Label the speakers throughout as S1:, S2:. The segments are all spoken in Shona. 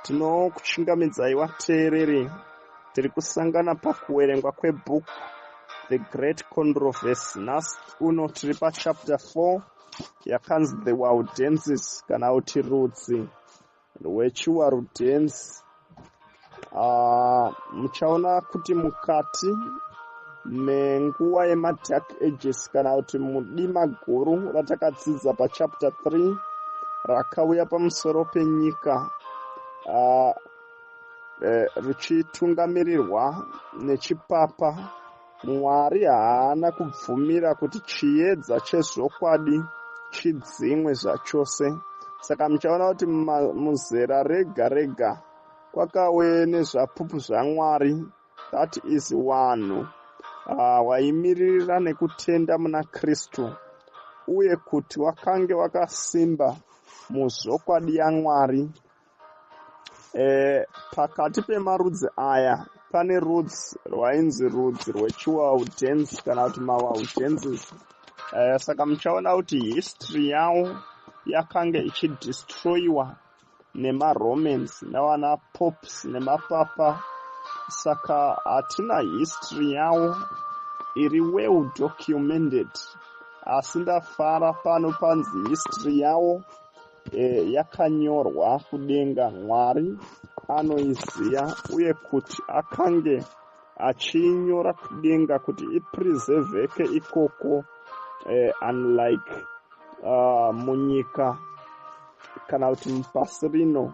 S1: Tinokuchingamidzai vateereri. Tiri kusangana pakuverengwa kwebhuku The Great Controversy. Nhasi uno tiri pachapter 4 yakanzi The Waldenses, kana kuti rudzi rwechiWaldense. Muchaona kuti mukati menguva yemaDark Ages, kana kuti mudima guru ratakadzidza pachapter 3 rakauya pamusoro penyika richitungamirirwa nechipapa, Mwari haana kubvumira kuti chiedza chezvokwadi chidzimwe zvachose. Saka muchaona kuti muzera rega rega kwakave nezvapupu zvaMwari, that is vanhu waimiririra nekutenda muna Kristu, uye kuti wakange wakasimba muzvokwadi yaMwari. Pakati pemarudzi aya pane rudzi rwainzi rudzi rwechiWaldense, kana kuti maWaldenses. Saka muchaona kuti history yavo yakange ichidestroyiwa nemaRomans navana popes nemapapa. Saka hatina history yavo iri well documented, asi ndafara pano panzi history yavo yakanyorwa kudenga. Mwari anoiziva, uye kuti akange achiinyora kudenga kuti ipreserveke ikoko, unlike munyika kana kuti mupasi rino.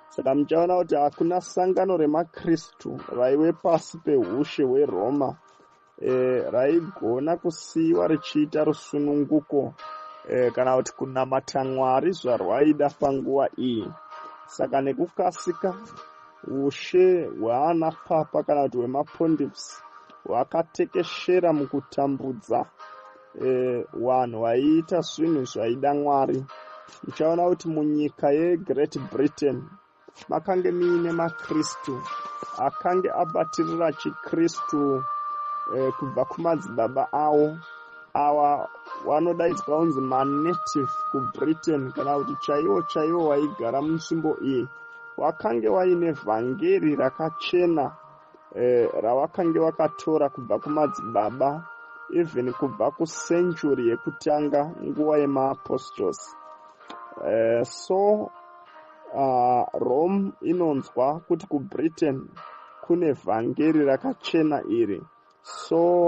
S1: Saka muchaona kuti hakuna sangano remaKristu raive pasi peushe hweRoma raigona kusiyiwa richiita rusununguko kana kuti kunamata Mwari zvarwaida panguva iyi. Saka nekukasika ushe hwaana papa kana kuti hwemapontiffs hwakatekeshera mukutambudza vanhu vaiita zvinhu zvaida Mwari. Muchaona kuti munyika yeGreat Britain makange muine maKristu akange abatirira chiKristu kubva kumadzibaba avo. Ava vanodaidzwa kunzi manative kuBritain, kana kuti chaivo chaivo vaigara munzvimbo iyi, vakange vaine vhangeri rakachena ravakange vakatora kubva kumadzibaba, even kubva kucentury yekutanga, nguva yemaapostles. So Rome inonzwa kuti kuBritain kune vhangeri rakachena iri, so